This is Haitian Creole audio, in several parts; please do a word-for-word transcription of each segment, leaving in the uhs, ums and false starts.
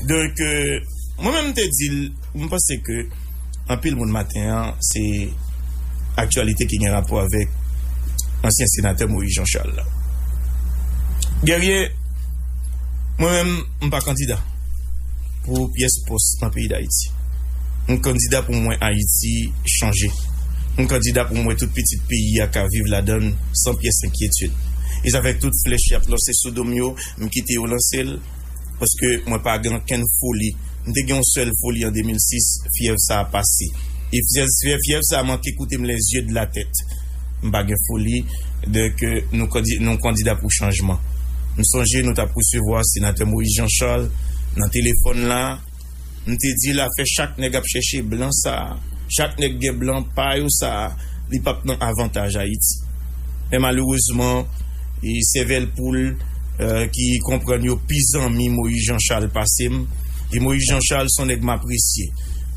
Donk, euh, mwen menm m te di l, m panse ke anpil moun maten an, se aktyalite ki gen rapò avèk ansyen senatè Moïse Jean Charles la. Guerrier, mwen menm, m pa kandida pou pyès pòs nan peyi Dayiti. M kandida pou m wè Ayiti chanje. M kandida pou m wè tout pitit peyi a ka viv ladan l san pyès enkyetid. E sa fè tout flèch y ap lanse sou do m yo, m kite yo lanse l, paske mwen pa gen okenn foli. M te gen yon sèl foli an de mil sis, fyèv sa a pase. E fyèv, fyèv, fyèv sa a manke koute m les yeux de la tête. M pa gen foli, donk, euh, nou kandi-, nou kandida pou chanjman. M sonje nou t ap resevwa senatè Moïse Jean Charles nan telefòn la. M te di l afè chak nèg ap chèche blan sa a, chak nèg gen blan pa yo sa a, li p ap nan avantaj Ayiti. Men malerezman, e sèvèl poul, euh, ki konprann yo pi zanmi Moïse Jean Charles pase m. E Moïse Jean Charles se yon nèg m apresye.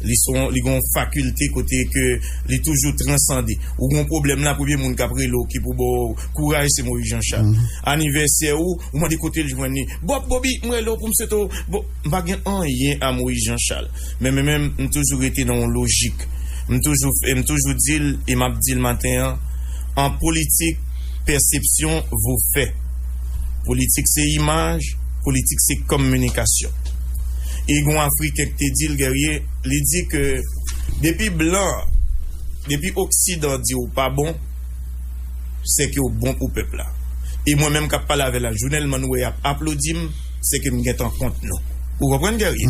Li se yon, li gen yon fakilte kote ke li toujou transande. Ou gen yon pwoblèm la, premye moun k ap rele w ki pou ba w kouraj se Moïse Jean Charles. Anivèsè ou, ou mande kote l jwenn li. Bob Bobby, m rele w pou m swete w. Bon, m pa gen anyen a Moïse Jean Charles. Men, men, men, m toujou rete nan yon lojik. M toujou, m toujou di l, e m ap di l maten an, an politik, pèsepsyon vo fè. Politik se imaj, politik se kominikasyon. E gen yon Afriken ki te di l, Guerrier, li di ke depi blan, depi Oksidan di w pa bon, se ke w bon pou pèp la. E mwen menm k ap pale avè l la, jounèlman nou wè y ap aplodi m, se ke m gentan kont nou. Ou konprann, Guerrier?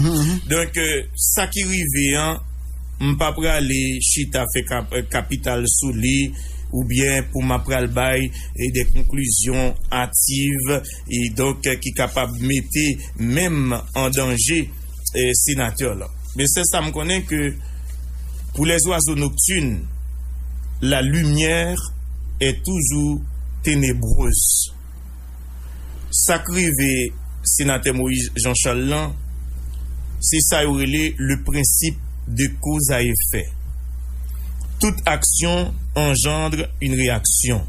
Donk, euh, sa ki rive an, m pa prale chita fè kap-, kapital sou li, oubyen pou m ap pral bay, e, de konklizyon ativ, e donk, ki kapab mete menm an danje, e, senatè la. Men sèl sa m konnen ke pour les oiseaux nocturnes, la lumière est toujours ténébreuse. Sa k rive senatè Moïse Jean Charles lan, se sa yo rele le principe de cause à effet. Toute action engendre une réaction.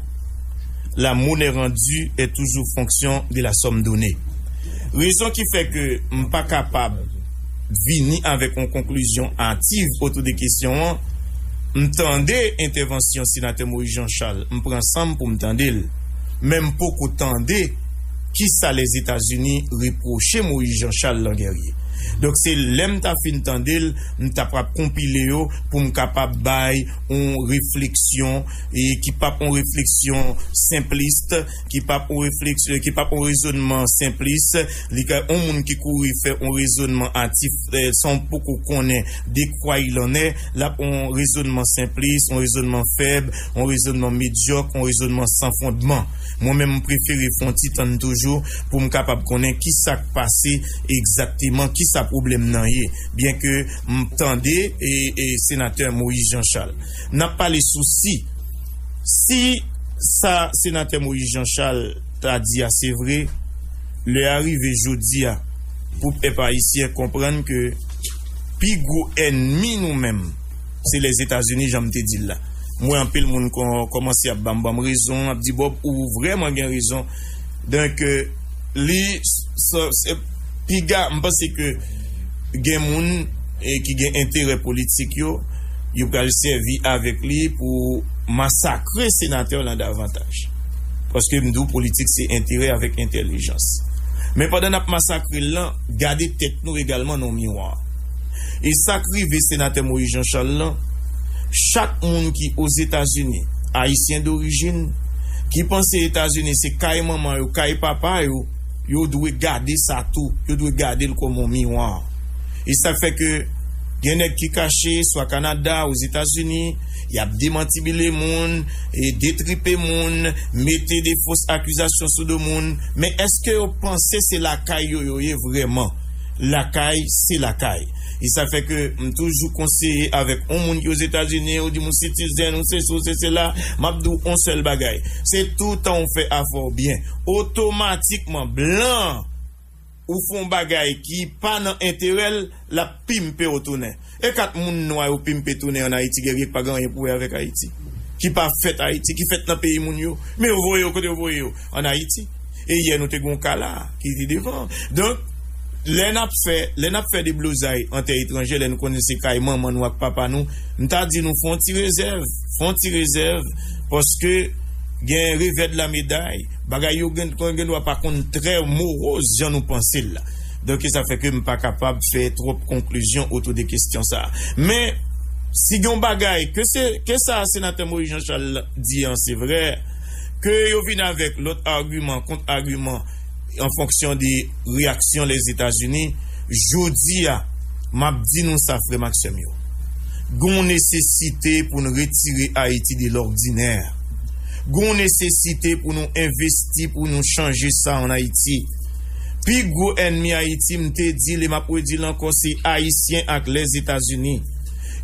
La monnaie rendue est toujours fonction de la somme donnée. Rezon ki fè ke m pa kapab vini avèk yon konklizyon ativ otou de kesyon an, m tande entèvansyon senatè Moïse Jean Charles, m pran san m pou m tande l, men m poko tande kisa Lèzetazini repwoche Moïse Jean Charles lan, Guerrier. Donk, se lè m ta fin tande l, m ta pral konpile yo pou m kapab bay yon refleksyon, e ki p ap yon refleksyon senplis, ki p ap yon refleksyon, ki p ap yon rezònman senplis, li ka yon moun ki kouri fè yon rezònman atif, eh, san w poko konnen de kwa il en est, l ap yon rezònman senplis, yon rezònman fèb, yon rezònman medyòk, yon rezònman san fondman. Mwen menm, m prefere fè yon ti tann toujou pou m kapab konnen kisa k pase egzakteman, kisa pwoblèm nan ye. Byenke m tande, e, e, senatè Moïse Jean Charles. N ap pale sou si. Si sa senatè Moïse Jean Charles ta di a se vre, lè a rive jodi a pou pèp ayisyen konprann ke pi gwo ènmi nou menm, se Lèzetazini, jan m te di l la. M wè anpil moun kon-, kòmanse ap ban m, ban m rezon, ap di, Bob, ou vrèman gen rezon. Donk, euh, li, sa, se, piga, m panse ke gen moun, eh, ki gen enterè politik yo, yo pral sèvi avèk li pou masakre senatè lan davantaj. Paske m di w, politik se enterè avèk entèlijans. Men pandan n ap masakre l lan, gade tèt nou egalman nan yon miwa. E sa k rive senatè Moïse Jean Charles lan, chak moun ki Ozetazini, ayisyen dorijin, ki panse Etazini se kay manman yo, kay papa yo, yo dwe gade sa tou. Yo dwe gade l kòm yon miwa. E sa k fè ke gen nèg ki kache, swa Kanada, Ozetazini, y ap demantibile moun, e detripe moun, mete de fos akizasyon sou do moun. Men èske yo panse se lakay yo yo ye vrèman? Lakay, se lakay. E sa fè ke m toujou konseye avèk yon moun ki Ozetazini, ou di m ou sitizen, ou sesi, ou se sela, m ap di w yon sèl bagay. Se toutan w fè afè w byen, otomatikman, blan, ou fè yon bagay ki pa nan enterè l, l ap pimpe w tounen. E kat moun nwa yo pimpe tounen ann Ayiti, Guerrier, k pa gen anyen pou wè avèk Ayiti, ki pa fèt Ayiti, ki fèt nan peyi moun yo, men yo voye yo kote yo voye yo, ann Ayiti. E yè nou te gen yon ka la ki te devan. Donk, lè n ap fè, lè n ap fè deblozay an tè etranjè, lè nou konnen se kay manman nou ak papa nou, m ta di nou fè yon ti rezèv, fè yon ti rezèv, paske gen revè de la meday, bagay yo gen, gen dwa pa konn trè moroz jan nou panse l la. Donk, sa fè ke m pa kapab fè twòp konklizyon otou de kesyon sa a. Men, si gen yon bagay, ke se, ke sa senatè Moïse Jean Charles di an, se vrè, ke yo vin avèk lòt agiman, kont agiman, an fonksyon de reyaksyon Lèzetazini, jodi a, m ap di nou sa, frè m ak sè m yo. Gon nesesite pou n retire Ayiti de lòdinè. Gon nesesite pou nou envesti, pou nou chanje sa ann Ayiti. Pi gwo ènmi Ayiti, m te di l e m ap redi l ankò, se Ayisyen ak Lèzetazini.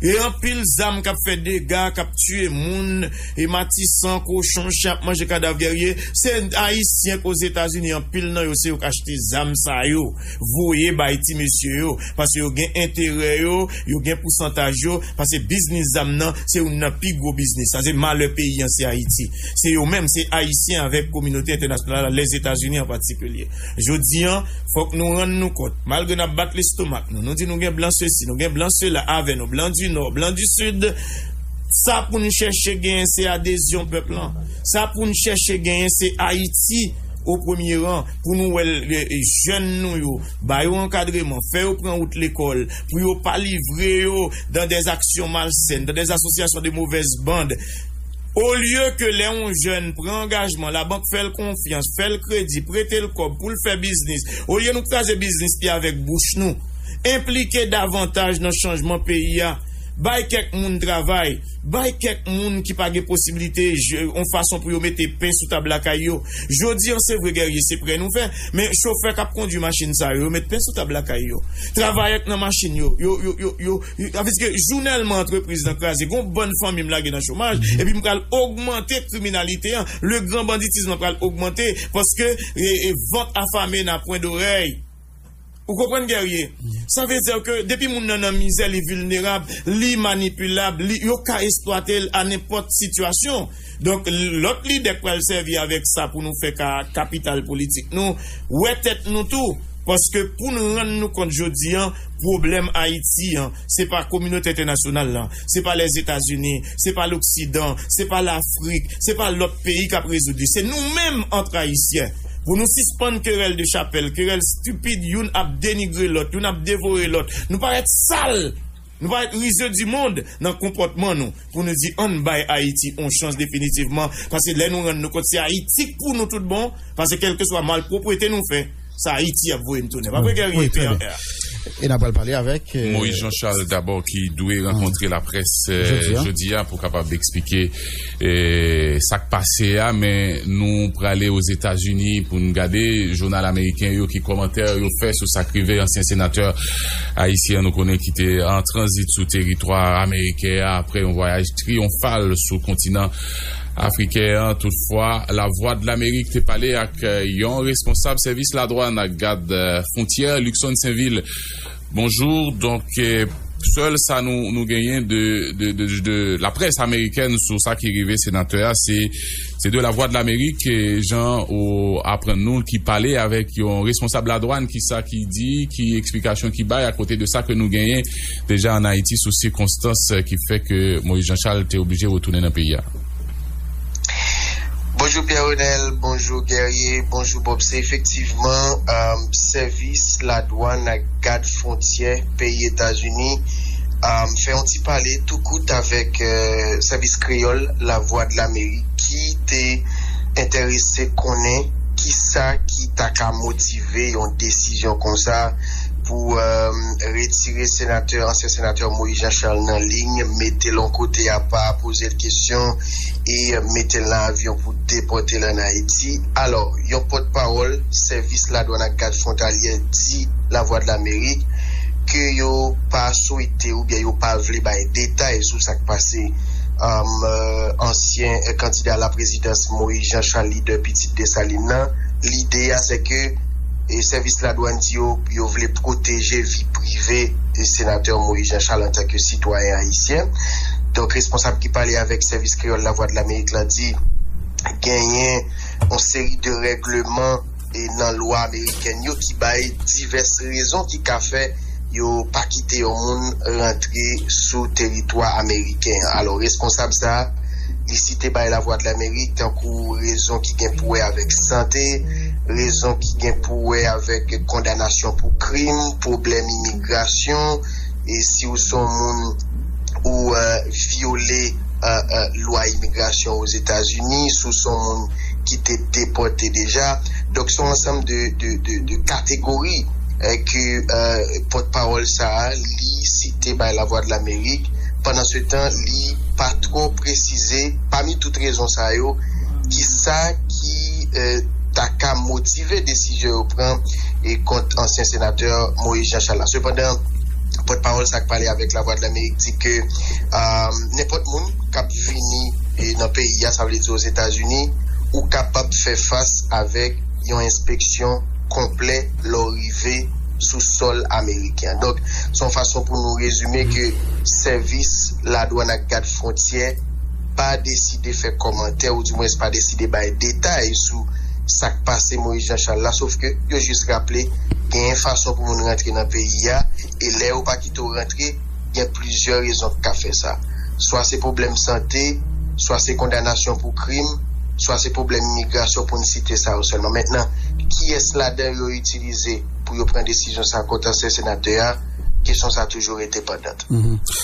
E anpil zam k ap fè dega, k ap tiye moun, e matisan, kochon, chen ap manje kadav gèrye, se Ayisyen k Ozetazini, anpil nan yo, se yo k achte zam sa yo, voye bay ti mesye yo, paske yo gen enterè yo, yo gen pousantaj yo, paske biznis zam nan, se youn nan pi gwo biznis. Sa se malè peyi an, se Ayiti. Se yo menm, se Ayisyen avèk kominote entènasyonal la, Lèzetazini an patikilye. Jodi an, fòk nou rann nou kont, malgre n ap bat lestomak nou, nou di nou gen blan sesi, nou gen blan sela avè nou, blan di Nò, blan di Sid, sa pou n chèche genyen se adezyon pèp lan. Sa pou n chèche genyen se Ayiti o premye ran, pou nou wè l, e, e, jèn nou yo, ba yo ankadreman, fè yo pran wout lekòl, pou yo pa livre yo dans des actions malsaines, dans des associations de mauvaise bande. Olye ke lè yon jèn pran angajman, labank fè l konfyans, fè l kredi, prete l kòb pou l fè biznis, olye nou kraze biznis li avèk bouch nou, enplike davantaj nan chanjman peyi a, bay kèk moun travay, bay kèk moun ki pa gen posiblite, je, yon fason pou yo mete pen sou tab lakay yo. Jodi an, se vre, Guerrier, se prè nou fè, men chofè k ap kondui machin sa yo, yo met pen sou tab lakay yo. Travayè k nan machin yo, yo, yo, yo, yo, yo, sa vle di ke jounèlman antrepriz lan kraze, gon bann fanmi m lage nan chomaj, epi m pral ogmante kriminalite an, le grand banditisme lan pral ogmante, paske, e, e, vant afame n'a point d'oreille. Ou konprann, Guerrier? Sa vle di ke depi moun nan nan mizè, li vilnerab, li manipilab, li, yo ka eksplwate l a nenpòt sitiyasyon. Donk, lòt lidè k pral sèvi avèk sa pou nou fè ka, kapital politik nou, wè tèt nou tou. Paske pou n rann nou kont jodi an, pwoblèm Ayiti an, se pa kominote entènasyonal lan, se pa Lèzetazini, se pa Loksidan, se pa Lafrik, se pa lòt peyi k ap rezoud li. Se nou menm, ant Ayisyen. Pou nou sispann kerèl de chapèl, kerèl stipid, youn ap denigre lòt, youn ap devore lòt. Nou parèt sal, nou parèt rize di mond nan konpòtman nou. Pou nou di, ann bay Ayiti yon chans definitivman, paske lè nou rann nou kont se Ayiti k pou nou tout bon, paske kèlkeswa malpwoprete nou fè, se Ayiti y ap voye n tounen. Pa vre, Guerrier? Wi, trè byen. E n ap pral pale avèk, euh, Moïse Jean Charles dabò ki dwe rankontre laprès, euh, jodi a pou kapab eksplike, euh, sa k pase a, men nou prale Ozetazini pou n gade jounal ameriken yo ki kòmantè yo fè sou sa k rive ansyen senatè ayisyen nou konnen ki te an tranzit sou teritwa ameriken an apre yon vwayaj triyonfal sou kontinan afriken an. Toutfwa, Lavwadlamerik te pale ak, euh, yon responsab sèvis ladwàn ak gad, euh, fwontyè, Luckson Sainvil. Bonjou. Donk, euh, sèl sa nou, nou genyen de, de, de, de laprès amerikèn sou sa ki rive senatè a, se, se de Lavwadlamerik, e jan ou aprann nou, ki pale avèk yon responsab ladwàn, ki sa ki di, ki eksplikasyon ki bay, akote de sa ke nou genyen deja ann Ayiti sou sikonstans, euh, ki fè ke Moïse Jean Charles te oblije retounen nan peyi a. Bonjou Pierre Renel, bonjou Guerrier, bonjou Bob. Se efektivman, um, sèvis ladwàn ak gad fwontyè peyi Etazini, um, fè yon ti pale tou kout avèk, euh, sèvis kreyòl Lavwadlamerik ki te enterese konnen kisa ki ta ka motive yon desizyon konsa pou, euh, retire senatè, ansyen senatè Moïse Jean Charles nan liy, mete l yon kote apa, poze l kesyon e mete l nan avyon pou depòte l ann Ayiti. Alò, yon pòtpawòl sèvis ladwàn ak gad fwontalyè di Lavwadlamerik ke yo pa swete oubyen yo pa vle bay detay sou sa k pase, um, euh, ansyen, euh, kandida laprezidans Moïse Jean Charles, lidè Pitit Desalin nan. Lide a, se ke, e, sèvis ladwàn di yo, yo vle pwoteje vi prive, e, senatè Moïse Jean Charles antanke sitwayen ayisyen. Donk, responsab ki pale avèk sèvis kreyòl Lavwadlamerik la di genyen yon seri de règleman e nan lwa amerikèn yo ki bay divès rezon ki ka fè yo pa kite yon moun rantre sou teritwa ameriken an. Alò, responsab sa a, li site bay Lavwadlamerik tankou rezon ki gen pou wè avèk sante, rezon ki gen pou wè avèk kondanasyon pou krim, pwoblèm imigrasyon, e si w se yon moun ou vyole lwa imigrasyon Ozetazini, si w se yon moun ki te depòte deja. Donk, se yon ansanm de, de, de, de kategori ke pòtpawòl sa a, li site bay Lavwadlamerik. Pandansetan, li pa twò presize, pami tout rezon sa yo, kisa ki ta ka motive desizyon yo pran e kont ansyen senatè Moïse Jean Charles la. Sepandan, pòtpawòl sa k pale avèk Lavwadlamerik di ke nenpòt moun k ap vini nan peyi a, sa vle di Ozetazini, ou kapab fè fas avèk yon enspeksyon konplè lè w rive sou sòl ameriken an. Donk, se yon fason pou nou rezime ke sèvis ladwàn ak gad fwontyè pa deside fè kòmantè, oudimwens pa deside bay detay sou sa k pase Moïse Jean Charles la, sof ke yo jis raple genyen fason pou moun rantre nan peyi a, e lè yo pa kite w rantre, gen plizyè rezon ki ka fè sa. Swa se pwoblèm sante, swa se kondanasyon pou krim, swa se pwoblèm imigrasyon, pou n site sa yo sèlman. Mentnan, kiyès ladan yo itilize pou yo pran desizyon sa kont ansyen senatè a? Kesyon sa toujou rete pandan.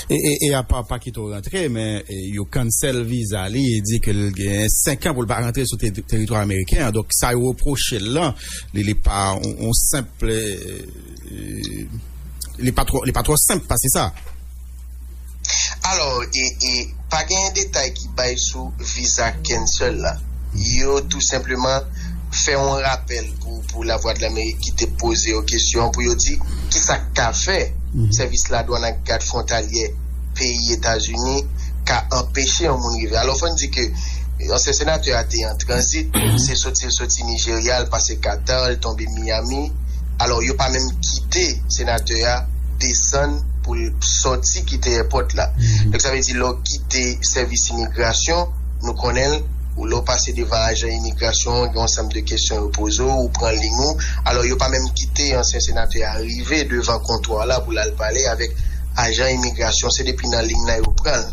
E apa pa kite w rantre, men yo cancel viza li e di ke l gen senk an pou l pa rantre sou teritwa ameriken an. Donk, sa yo repwoche l lan, li pa yon senp li pa twò li pa twò senp pase sa. Alò, e, e pa genyen detay ki bay sou viza cancel la. Yo tou senpleman fè yon rapèl pou, pou Lavwadlamerik ki te poze yo kesyon pou yo di kisa k ka fè sèvis ladwàn ak gad fwontalyè peyi Etazini ka anpeche yon moun rive. Alò, fò n di ke ansyen senatè a te an tranzit, se soti l soti Nijerya, l pase Kata, l tonbe Miami. Alò, yo pa menm kite senatè a desann pou l sòti kite èpòt la. Donk, sa vle di lè w kite sèvis imigrasyon, nou konnen l, ou lè w pase devan ajan imigrasyon, gen yon ansanm de kesyon yo poze w, ou pran liy ou. Alò, yo pa menm kite ansyen senatè a rive devan kontwa la pou l al pale avèk ajan imigrasyon. Se depi nan liy nan yo pran l.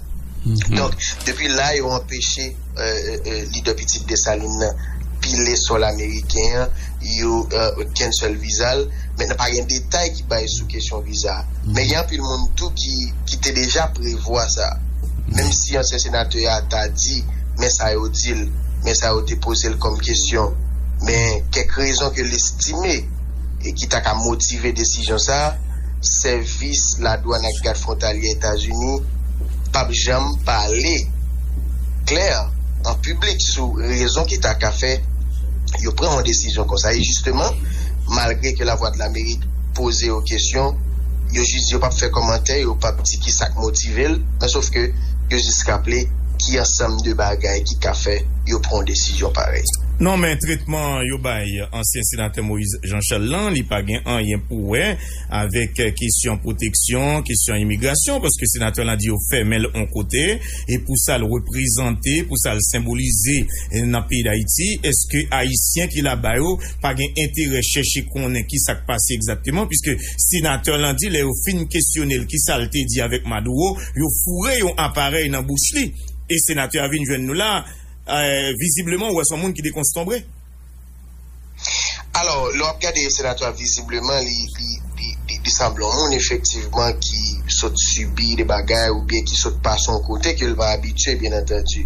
Donk, depi la, yo anpeche lidè Pitit Desalin nan pile sòl ameriken an, yo cancel viza l. Mentnan, pa gen detay ki bay sou kesyon viza a. Men gen anpil moun tou ki, ki te deja prevwa sa. Menm si ansyen senatè a ta di, men sa yo di l, men sa yo te poze l kòm kesyon, men kèk rezon ke l estime e ki ta ka motive desizyon sa a, sèvis ladwàn ak gad fwontalyè Etazini p ap janm pale klè an piblik sou rezon ki ta ka fè yo pran yon desizyon konsa. E jisteman, malgre ke Lavwadlamerik poze yo kesyon, yo jis di yo p ap fè kòmantè, yo p ap di ki sa k motive l, men sof ke yo jis raple ki ansanm de bagay ki ka fè yo pran yon desizyon parèy. Non, men tretman yo bay ansyen senatè Moïse Jean Charles lan, li pa gen anyen pou wè avèk kesyon pwoteksyon, kesyon imigrasyon, paske senatè lan di yo fèmen l yon kote, e pou sa l reprezante, pou sa l senbolize nan peyi Dayiti, èske Ayisyen ki laba yo pa gen enterè chèche konnen ki sa k pase egzakteman, piske senatè lan di lè yo fin kesyone l ki sa l te di avèk Maduro, yo foure yon aparèy nan bouch li, e senatè a vin jwenn nou la, vizibleman ou wè se yon moun ki dekonstonbre. Alò, lè w ap gade senatè a vizibleman, li, li, li, li, li sanble yon moun efektivman ki sot sibi de bagay oubyen ki sot pase yon kote ke l pa abitye, byen antandi.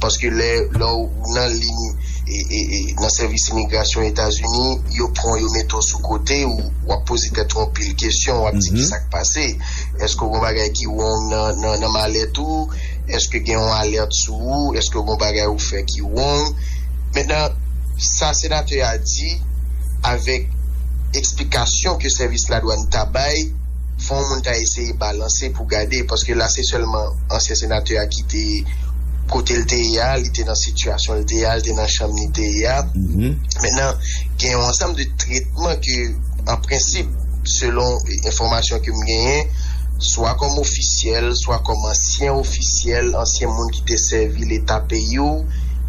Paske lè, lè w nan liy e, e, e, nan sèvis imigrasyon Etazini, yo pran w, yo mete w sou kote, ou w ap poze tèt ou anpil kesyon, w ap di ki sa k pase. Èske w gen yon bagay ki wrong nan, nan, nan malèt ou? Èske gen yon alèt sou ou? Èske w gen yon bagay ou fè ki wrong? Mentnan, sa senatè a di, avèk eksplikasyon ke sèvis ladwàn ta bay, fò yon moun ta eseye balanse pou gade, paske la se sèlman ansyen senatè a ki te kote l te ye a, li te nan sitiyasyon l te ye a, li te nan chanm li te ye a. Mentnan, gen yon ansanm de tretman ke, an prensip, selon enfòmasyon ke m genyen, swa kòm ofisyèl, swa kòm ansyen ofisyèl, ansyen moun ki te sèvi leta peyi w,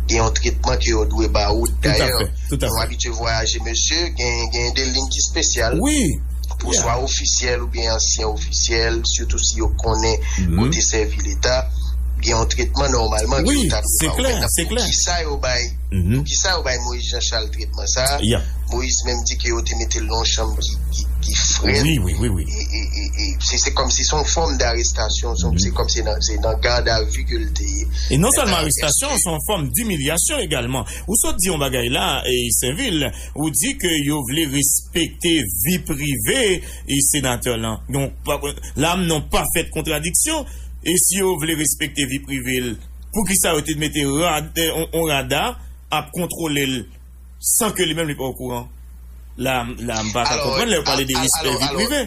gen yon tretman ke yo dwe ba ou. Dayè, nou abitye vwayaje, mesye, gen, gen de liy ki espesyal pou swa ofisyèl oubyen ansyen ofisyèl, sitou si yo konnen ou te sèvi Leta. Gen yon tretman nòmalman ke yo ta dwe ba ou. Mentnan, poukisa yo bay, poukisa yo bay Moïse Jean Charles tretman sa a? Moïse menm di ke yo te mete l nan yon chanm ki, ki, ki frèt. E, e, e, e, se, se kòmsi se yon fòm darestasyon, se, se kòmsi nan, se nan gadavi ke l te ye. E non sèlman arestasyon, se yon fòm dimilyasyon egalman. Ou sot di yon bagay la, e Senvil, ou di ke yo vle respekte vi prive e senatè lan. Donk, pa, la, non, pa fèt kontradiksyon. E si yo vle respekte vi prive l, poukisa yo te mete rad-, e, on, on rada ap kontwole l san ke li menm li pa okouran? La, la, m pa ka konprann lè yo pale de respè vi prive.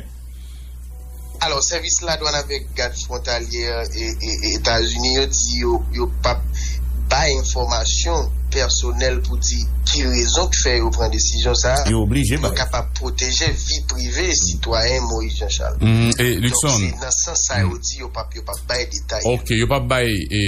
Alò, sèvis ladwàn avèk gad fwontalyè e, e, e Etazini yo di yo, yo p ap bay enfòmasyon pèsonèl pou di ki rezon k fè yo pran desizyon sa a. Yo oblije bay. Yo kapab pwoteje vi prive sitwayen Moïse Jean Charles. Mm, e Donk, Luckson, se nan sans sa yo di yo p ap, yo p ap bay detay. Ok, yo p ap bay, e,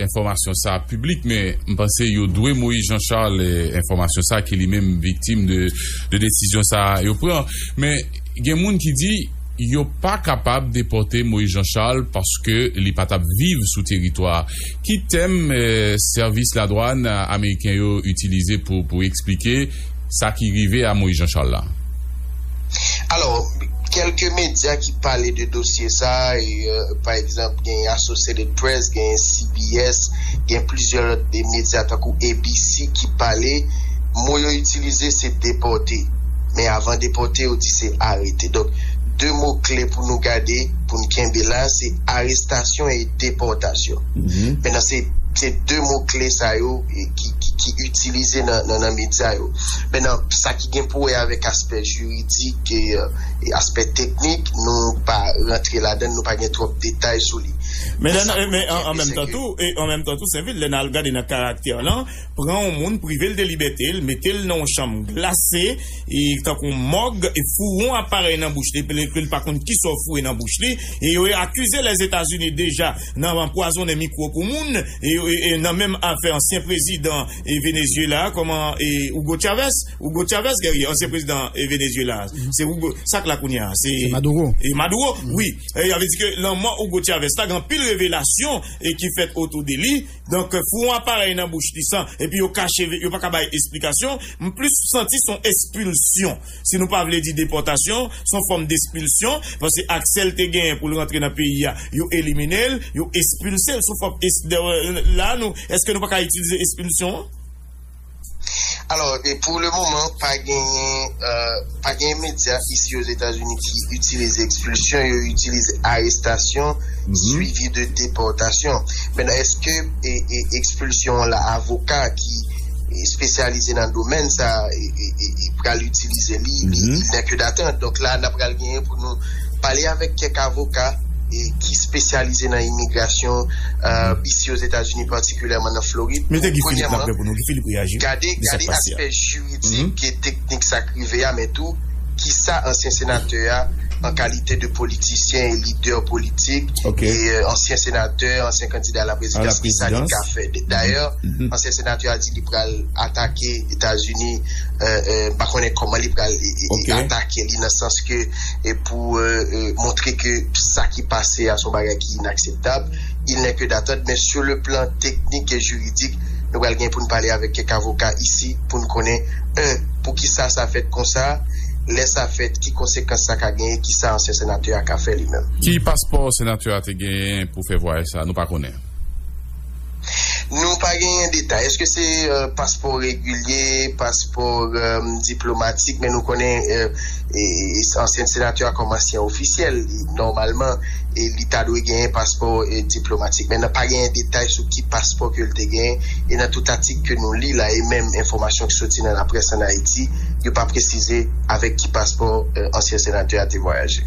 enfòmasyon sa a piblik, men m panse yo dwe Moïse Jean Charles, e, enfòmasyon sa a ki li menm viktim de, de desizyon sa a yo pran. Men gen moun ki di yo pa kapab depòte Moïse Jean Charles paske li pa t ap viv sou teritwa a. Ki tèm, e, sèvis ladwàn, e, ameriken yo itilize pou, pou eksplike sa ki rive a Moïse Jean Charles la? Alò, kèlke medya ki pale de dosye sa a, e, e, pa egzanp, gen Associated Press, gen C B S, gen plizyè lòt de medya tankou A B C ki pale, mo yo itilize se depòte. Men avan depòte, yo di se arete. Donk, de mo kle pou nou gade, pou n kenbe la, se arestasyon e depòtasyon. Mentnan, se, se de mo kle sa yo, e, ki, ki, ki itilize nan, nan, nan medya yo. Mentnan, sa ki gen pou wè avèk aspè jiridik e, e aspè teknik, nou pa rantre ladan, nou pa gen twòp detay sou li. Men lè n, men an, an menm tan tou, e an menm tan tou, Senvil, lè n al gade nan karaktè lan, pran yon moun, prive l de libète l, mete l nan yon chanm glase, e tankou yon mòg, e foure yon aparèy nan bouch li, epi ke l pa konn kisa w foure nan bouch li, e yo akize Lèzetazini deja nan anpwazonnen mikwo pou moun, e, e, e nan menm afè ansyen prezidan, e, Venezyela, kòman, e, Hugo Chavez, Hugo Chavez, Guerrier, ansyen prezidan, e, Venezyela. Se Hugo, sa k la kounye a, se Maduro. E Maduro, wi. E, sa vle di ke lanmò Hugo Chavez la, gen anpil revelasyon, e, ki fèt otou de li. Donk, foure yon aparèy nan bouch li san, epi yo kache, yo pa ka bay esplikasyon. M plis santi se yon ekspilsyon. Si nou pa vle di depòtasyon, se yon fòm dekspilsyon, paske aksè l te genyen pou l rantre nan peyi a, yo elimine l, yo ekspilse l sou fòm es-, de, la, nou, èske nou pa ka itilize ekspilsyon an? Alò, e pou le moman, pa genyen, e, pa genyen medya isi Ozetazini ki itilize ekspilsyon, yo itilize arestasyon, swivi de depòtasyon. Mentnan, èske, e, e, ekspilsyon an la, avoka ki, e, espesyalize nan domèn sa, e, e, e, e pral itilize li, li, il n'est que d'attendre. Donk la, n ap pral genyen pou nou pale avèk kèk avoka, e, ki espesyalize nan imigrasyon, e, isi Ozetazini, patikilyèman nan Florid. Mete Guy Philippe nan prè pou nou. Guy Philippe reyaji. Gade, gade aspè jiridik e teknik sa k rive a, men tou, kisa ansyen senatè a, an kalite de politisyen e lidè politik, e, e, ansyen senatè, ansyen kandida a la prezidans, kisa li ka fè? Dayè, ansyen senatè a di li pral atake Etazini, e, e, m pa konnen kòman li pral, e, e, atake li nan sans ke, e, pou, e, e, montre ke sa ki pase a se yon bagay ki inakseptab. Il n'est que d'attendre, men sur le plan teknik e jiridik, nou pral gen pou n pale avèk kèk avoka isi pou n konnen, en, poukisa sa fèt konsa, lè sa fèt, ki konsekans sa ka genyen, kisa ansyen senatè a ka fè li menm. Ki paspò senatè a te genyen pou fè vwayaj sa? Nou pa konnen. Nou pa genyen detay. Èske se, e, paspò regilye, paspò, e, diplomatik, men nou konnen, e, e, ansyen senatè a kòm ansyen ofisyèl, li, nòmalman, e, li ta dwe genyen paspò, e, diplomatik. Men nan pa genyen detay sou ki paspò ke l te genyen, e nan tout atik ke nou li la, e menm enfòmasyon ki soti nan laprès ann Ayiti, yo pa presize avèk ki paspò, e, ansyen senatè a te vwayaje.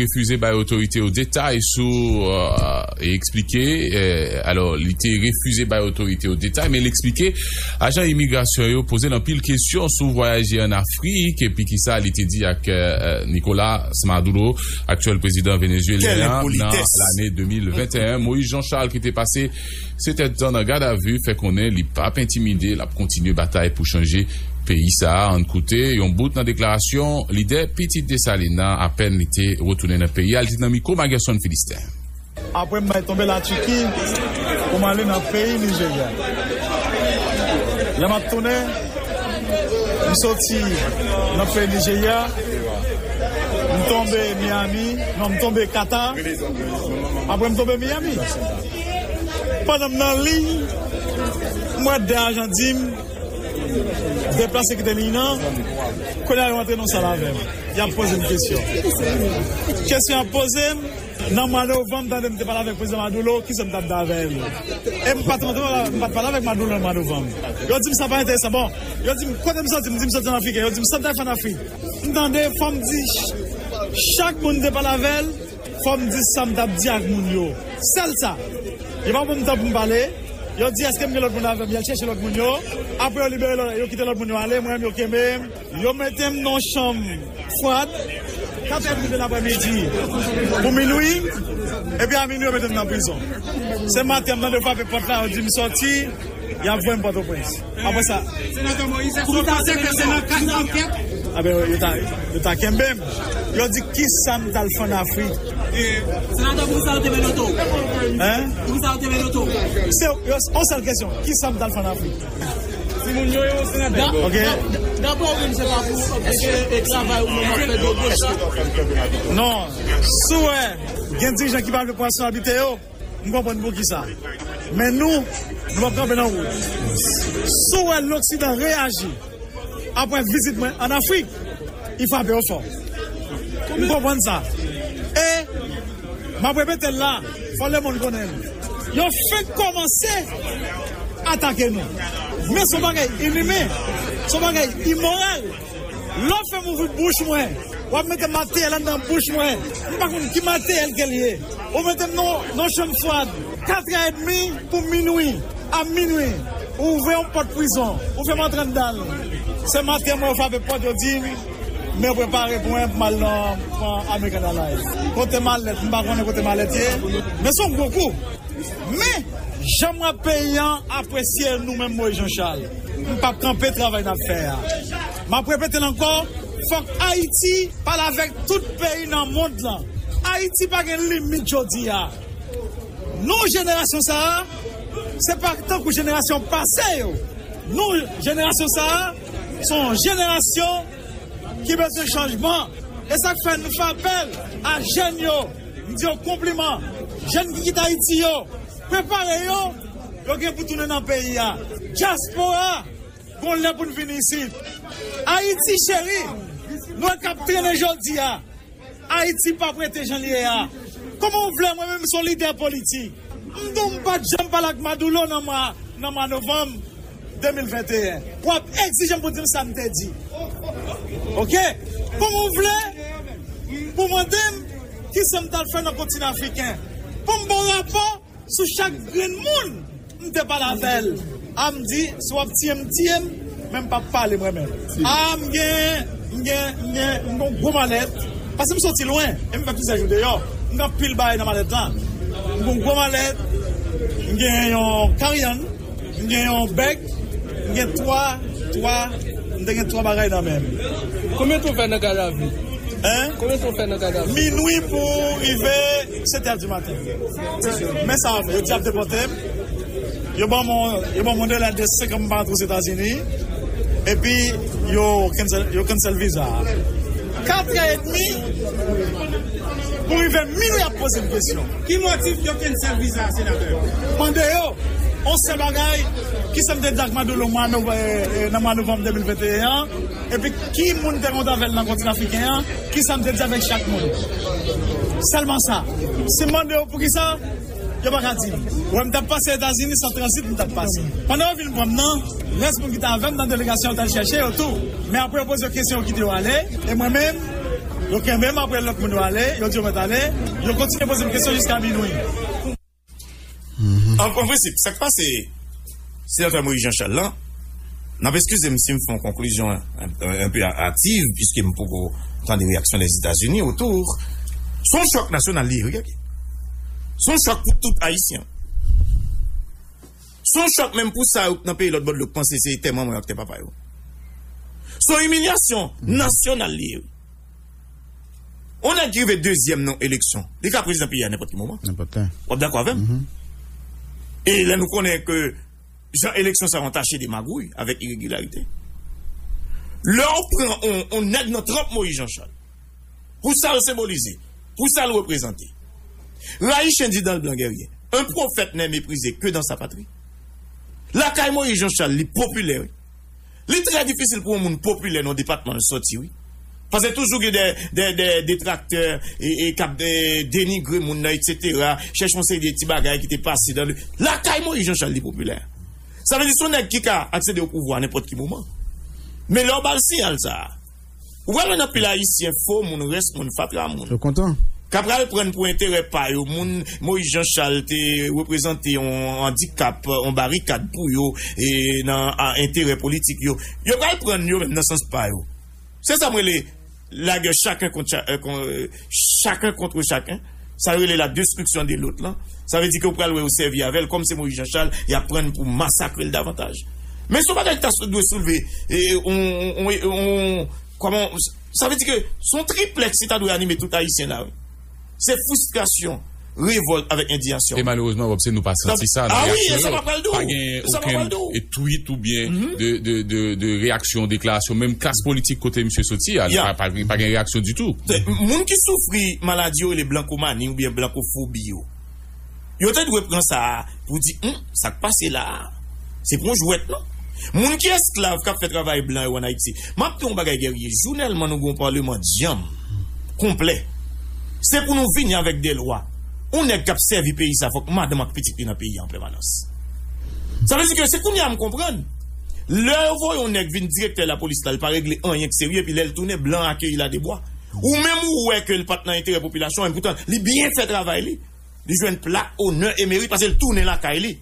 refize bay otorite yo detay sou, e, e eksplike, e, alò, li te refize bay otorite yo detay, men li eksplike ajan imigrasyon yo poze l anpil kesyon sou vwayaj li ann Afrik, epi kisa li te di ak, e, e, Nicolas Maduro, aktyèl prezidan venezuelyen an, nan lane de mil venteyen. Moïse Jean Charles, ki te pase sèt èdtan nan gadavi, fè konnen li p ap entimide, l ap kontinye batay pou chanje peyi sa a. Ann koute yon bout nan deklarasyon lidè Pitit Desalin nan apèn li te retounen nan peyi a. Li te nan mikwo Magerson Filisten. Apre m bay tonbe Latiki pou m ale nan peyi Nijerya. Lè m ap tounen, m soti nan peyi Nijerya, m tonbe Miami, non, m tonbe Kata, apre m tonbe Miami. Pandan m nan liy, m wè de ajan di m deplase kite liy nan. Kounye a yo antre nan sal avè m. Y ap poze m kesyon. Kesyon y ap poze m, nan mwa novanm, tande m te pale avèk prezidan Maduro, kisa m t ap di avè l? E m pa t rantre, m pa t pale avèk Maduro nan mwa novanm. Yo di m sa pa enteresan. Bon, yo di m, kote m soti? M di m soti ann Afrik. Yo di m sa m t al fè ann Afrik. M tande, fò m di ch-, chak moun m te pale avè l, fò m di sa m t ap di ak moun yo. Sèl sa. Yo pa ban m tan pou m pale. Yo di, èske m gen lòt moun avè m? Y al chèche lòt moun yo. Apre, yo libere lòt, yo kite lòt moun yo ale. Mwen menm, yo kenbe m. Yo mete m nan yon chanm fwad. Katè rive lapremidi pou minwi. Epi a minwi, yo mete m nan prizon. Se maten, m tande yo frape pòt la, yo di m sòti. Y ap voye m Pòtoprens. Apre sa. Senatè Moïse, èske w panse ke se nan kad ankèt? Aben, yo ta, yo ta kenbe m. Yo di, kisa m t al fè ann Afrik? Senatè, poukisa yo te mennen w? Hein? Poukisa yo te mennen w? Se yon sèl kesyon. Kisa m t al fè ann Afrik? Timoun yo, yo, senatè. Ok. Daprè w menm, se pa pou anpeche travay ou menm ap fè debouche? Non. Si w wè gen dirijan ki pa vle pran responsablite yo, m konprann poukisa. Men nou, nou p ap kanpe nan wout. Si w wè Loksidan reyaji apre vizit mwen ann Afrik, li frape yo fò. M konprann sa. E m ap repete l la, fò lemonn konnen l. Yo fenk kòmanse atake nou. Men se yon bagay inimen, se yon bagay imoral. Lè w fè m ouvri bouch mwen, w ap mete materyèl anndan bouch mwen. M pa konn ki materyèl ke l ye. Ou mete m nan, nan chanm fwad, katrè edmi pou minwi. A minwi, ou ouvè yon pòt prizon, ou fè m antre anndan l. Se maten mwen yo frape pòt, yo di m, men prepare pou mwen pou m al nan, pran American Airlines. Kote malèt, m pa konnen kote malèt ye. Men se yon gwo kou. Men, jan m wè peyi an apresye nou menm Moïse Jean Charles, m p ap kanpe travay n ap fè a. M ap repete l ankò, fòk Ayiti pale avèk tout peyi nan mond lan. Ayiti pa gen limit jodi a. Nou, jenerasyon sa a, se pa tankou jenerasyon pase yo. Nou, jenerasyon sa a, se yon jenerasyon ki bezwen chanjman. E sa k fè nou fè apèl a jèn yo. M di yo konpliman. Jèn ki kite Ayiti yo, prepare yo. Yo gen pou tounen nan peyi a. Dyaspora, gon lè pou n vini isit. Ayiti cheri, nou wè k ap trennen jodi a. Ayiti p ap rete jan l ye a. Kòman w vle, mwen menm, se yon lidè politik. M di w m pa t janm pale ak Maduro nan mwa, nan mwa novanm de mil venteyen. W ap egzije m pou di m sa m te di. Oke? Kòman w vle pou mande m kisa m t al fè nan kontinan afriken? Pou m ba w rapò sou chak grenn moun m te pale avè l. A m di, si w ap tiye m, tiye m, men m p ap pale mwen menm. A m gen, m gen, m gen, m gen yon gwo malèt. Paske m soti lwen, e m fè plizyè jou deyò. M gen anpil bagay nan malèt la. M gen yon gwo malèt, m gen yon karyann, m gen yon bèg, m gen twa, twa, m te gen twa bagay nan men m. Konbyen tan w fè nan gadavi? Hein? Konbyen tan w fè nan gadavi? Minwi pou rive sèt è di maten. Men sa, yo di y ap depòte m. Yo ban mwen, yo ban mwen de lè de senkant mil dola Ozetazini. Epi, yo cancel, yo cancel viza a. Katrè edmi pou rive minwi y ap poze m kesyon. Ki motif yo cancel viza a, senatè? Mande yo, yon sèl bagay, Kisa m te di ak Maduro mwa nov-, eh, eh, nan mwa novanm de mil venteyen an? Epi ki moun te kontre avè l nan kontinant afriken an? Kisa m te di avèk chak moun? Sèlman sa. Si m mande yo poukisa, yo pa ka di m. Wè, m t ap pase Etazini, se tranzit m t ap pase. Pandan yo vin pran m nan, rès moun ki te avè m nan delegasyon yo t al chèche yo tou. Men apre yo poze yo kesyon, yo kite yo ale. E mwen menm, yo kenbe m apre lòt moun yo ale, yo di yo mèt ale. Yo kontinye poze m kesyon jiska minwi. An, an prensip, sa k pase senatè Moïse Jean Charles lan, n ap eskize m si m fè yon konklizyon un, un peu hâtive, piske m poko tande reyaksyon Lèzetazini otou. Se yon chòk nasyonal li ye, wi, gade. Se yon chòk pou tout Ayisyen. Se yon chòk menm pou sa yo k nan peyi lòt bò dlo k panse se tè manman yo ak tè papa yo. Se yon imilyasyon nasyonal li ye, wi. Yon nèg ki rive dezyèm nan yon eleksyon, li ka prezidan peyi a nenpòt ki moman. Nenpòt lè. W ap dakò avè m? Mhm. E lè nou konnen ke jan eleksyon sa yo antache de magouy avèk iregilarite. Lè w pran yon, yon nèg nan tranp Moïse Jean Charles, pou sa l senbolize, pou sa l reprezante. Rayi chen di dan l blan gèrye. Un prophète n'est méprisé que dans sa patrie. Lakay Moïse Jean Charles, li popilè, wi. Li trè difisil pou yon moun popilè nan depatman l sòti, wi. Paske toujou gen de, de, de detraktè e, e k ap de, denigre moun nan, etsetera. Chèche yon seri de ti bagay ki te pase dan le. Lakay Moïse Jean Charles, li popilè. Sa vle di se yon nèg ki ka aksede o pouvwa nenpòt ki moman. Men lè w ba l siyal sa a, ou pral wè nan pil Ayisyen, fo moun, rès moun, fatra moun. Yo kontan. K ap pral pran pou enterè pa yo, moun Moïse Jean Charles te reprezante yon andikap, yon barikad pou yo, e nan a, enterè politik yo. Yo pral pran yo menm nan sans pa yo. Se sa m rele lagè chacun contre cha-, euh, con-, euh, chacun contre chacun. Sa yo rele la destruction de l'autre lan. Sa vle di ke ou pral wè yo sèvi avè l, kòm se Moïse Jean Charles, y ap pran pou masakre l davantaj. Men se yon bagay ki ta sou-, dwe soulve, e, on, on, on, on, kòman, sa vle di ke se yon triplèks ki ta dwe anime tout Ayisyen la, wi. Se fristrasyon, revòlt avèk endiyasyon. E malerezman, Bob, se nou pa santi sa nan reyaksyon yo. Pa gen okenn tweet oubyen de, de, de, de reyaksyon, deklarasyon, menm klas politik kote misye soti a, pa, pa, pa gen reyaksyon ditou. Moun ki soufri maladi yo rele blankomani oubyen blankofobi yo. Yo te dwe pran sa a pou di, "Hum, sa k pase la a? Se pa yon jwèt, non." Moun ki esklav k ap fè travay blan yo ann Ayiti. M ap di yon bagay, Guerrier, jounèlman nou gen yon palman dyanm, konplè. Se pou nou vini avèk de lwa. Yon nèg k ap sèvi peyi sa, fòk madanm ak pitit li nan peyi a an pèmanans. Sa vle di ke se kounye a m konprann. Lè yo voye yon nèg vin direktè lapolis la, li pa regle anyen k serye, epi lè l tounen, blan akeyi l a de bwa. Ou menm ou wè ke l pa t nan enterè popilasyon an, poutan li byen fè travay li. Li jwenn plak onè e merit paske l tounen lakay li.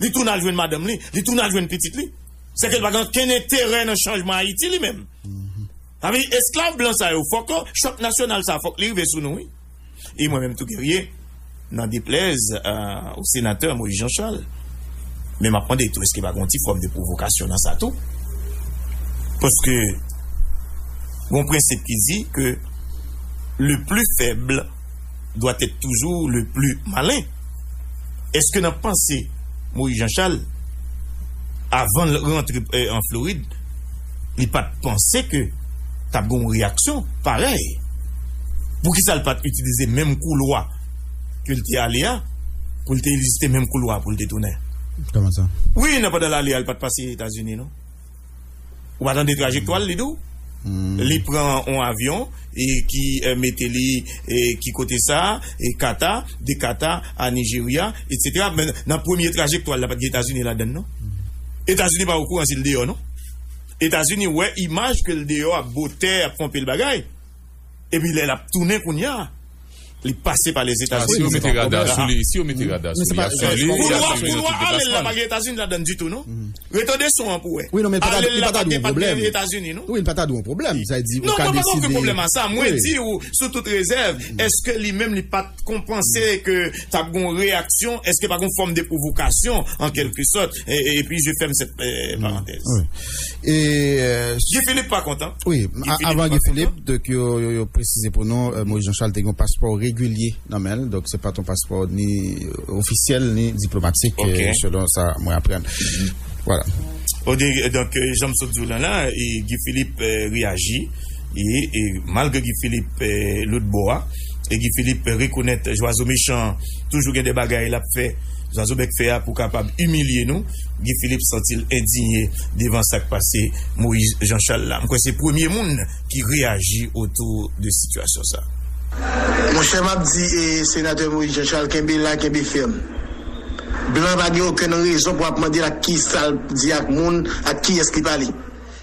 Li tounen al jwenn madanm li, li tounen al jwenn pitit li. Sèke l pa gen okenn enterè nan chanjman Ayiti li menm. Sa vle di esklav blan sa yo, fòk chòk nasyonal sa, fòk li rive sou nou, wi. E mwen menm tou, Guerrier, nan deplèz, euh, o senatè Moïse Jean Charles, men m ap mande tou, èske pa gen yon ti fòm de pwovokasyon nan sa tou? Paske gon prensip ki di ke le plus faible doit être toujours le plus malin. Èske nan panse Moïse Jean Charles, avan l rantre, eh, an Florid, li pa t panse ke t ap gen yon reyaksyon parèy? Poukisa l pa t itilize menm koulwa ke l te ale a, pou l te itilize menm koulwa pou l te tounen? Kòman sa? Wi, nan pandan l ale a, li pa t pase Etazini, non? Ou pa tande trajektwa l, li di w? Li pran yon avyon e ki, eh, mete li, eh, ki kote sa, e Kata, de Kata a Nijerya, etsetera. Men nan premye trajektwa l la, pa t gen Etazini ladann, non? Etazini pa okouran si l deyò, non? Etazini wè imaj ke l deyò ap botè, ap fè anpil bagay. Epi lè l ap tounen kounye a, li pase pa Lèzetazini. Si yo mete rada sou li, si yo mete rada sou li, y ap swiv li, y ap swiv li nan tout deplasman li. Koulwa ale l la pa gen Etazini ladann ditou, non? Retande son an pou wè. Wi, non, men li pa ta, li pa ta dwe yon pwoblèm. Ale l la pa gen Etazini, non? Wi, li pa ta dwe yon pwoblèm. Sa vle di, ou ka deside. Non, mwen pa gen pwoblèm a sa. Mwen di w, sou tout rezèv, èske li menm li pa t konn panse ke t ap gen yon reyaksyon? Èske pa gen yon fòm de pwovokasyon, an kèlke sòt? E, e, epi, je ferme cette, eh, parenthèse. Wi. E, eh, Guy Philippe pa kontan. Wi, avan Guy Philippe, donk, yo, yo, yo presize pou nou, eh, Moïse Jean Charles te gen yon paspò regilye nan men l, donk se pa t yon paspò ni ofisyèl ni diplomatik, eh, selon sa mwen aprann. Vwala. Donk, eh, jan m sot di w la, la, e Guy Philippe, eh, reyaji, e, e malgre Guy Philippe, eh, lòt bò a, e Guy Philippe rekonèt Joiseau Méchant toujou gen de bagay l ap fè, Zwazo bèk fè a pou kapab imilye nou. Guy Philippe santi l endiye devan sa k pase Moïse Jean Charles la. M kwè se premye moun ki reyaji otou de sitiyasyon sa. Monchè, m ap di, e, senatè Moïse Jean Charles, kenbe la, kenbe fèm. Blan pa gen okenn rezon pou ap mande l ak ki sa l di ak moun, ak kiyès li pale.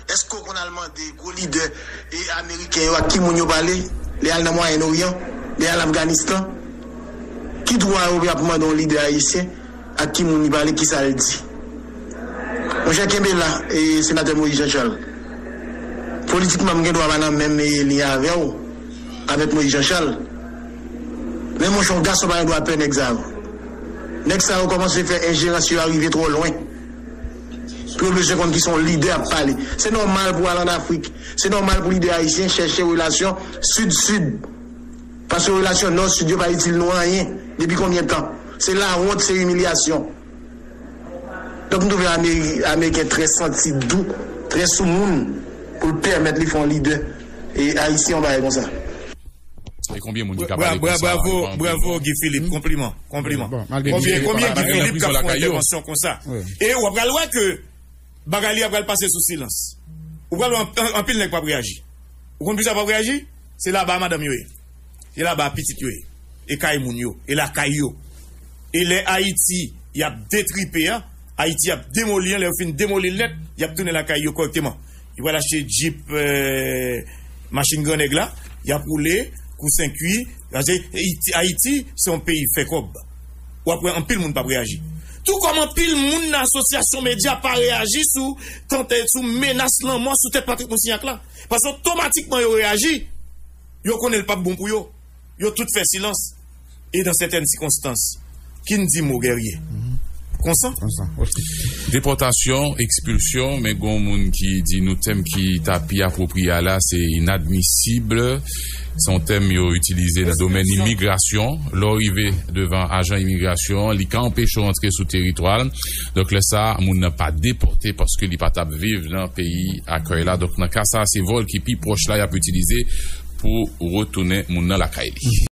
Èske w konn al mande gwo lidè, e, ameriken yo ak ki moun yo pale, lè y al nan Mwayen Oryan, lè y al Afganistan? Ki dwa yo pou y ap mande yon lidè ayisyen ak ki moun li pale, ki sa l di? Monchè, kenbe la, e, senatè Moïse Jean Charles. Politikman, m gen dwa pa nan menm, e, liy avè w, avèk Moïse Jean Charles. Men monchè, yon gason pa gen dwa pè nèg sa yo. Nèg sa yo kòmanse fè enjerans yo a rive twò lwen. Pou yo bezwen konn ki se yon lidè ap pale. Se nòmal pou al ann Afrik. Se nòmal pou lidè ayisyen chèche relasyon sid-sid. Paske relasyon nò-sid yo pa itil nou anyen. Depi konbyen tan? Se lawont, se imilyasyon. Donk, m twouve Ameri-, Ameriken trè santi dou, trè soumoun pou l pèmèt li fè yon lidè, e, ayisyen yon bagay konsa. E konbyen moun ki ka pale konsa? Bravo, bravo, Guy Philippe, konpliman, konpliman. Konbyen, konbyen Guy Philippe k ap fè yon entèvansyon konsa? E w ap pral wè ke bagay li ap pral pase sou silans. Ou pral wè anp-, an-, anpil nèg p ap reyaji. Ou konn poukisa yo p ap reyaji? Se laba madanm yo ye. Se laba pitit yo ye. E kay moun yo. E lakay yo. E lè Ayiti y ap detripe a, Ayiti y ap demoli an, lè yo fin demoli l nèt, y ap tounen lakay yo kòrèkteman. Yo pral achte djip, eh, machin grannèg la, y ap woule, kousen kwi, paske Ayiti, Ayiti, se yon peyi fè kòb. W ap wè anpil moun p ap reyaji. Tou kòm anpil moun nan asosyasyon medya pa reyaji sou tante, sou menas lanmò sou tèt Patrick Moussignac la. Paske otomatikman yo reyaji, yo konnen l p ap bon pou yo. Yo tout fè silans. E dan sètèn sikonstans, ki n di mo gèrye. Konsa? Konsa, ok. Depòtasyon, ekspilsyon, men gon moun ki di nou tèm ki ta pi apwopriye a la, se inadmisib. Se yon tèm yo itilize nan domèn imigrasyon. Lè w rive devan ajan imigrasyon, li ka anpeche w antre sou teritwa l. Donk, lè sa a, moun nan pa depòte paske li pa t ap viv nan peyi akèy la. Donk, nan ka sa a, se vòl ki pi pwòch la y ap itilize pou retounen moun nan lakay li.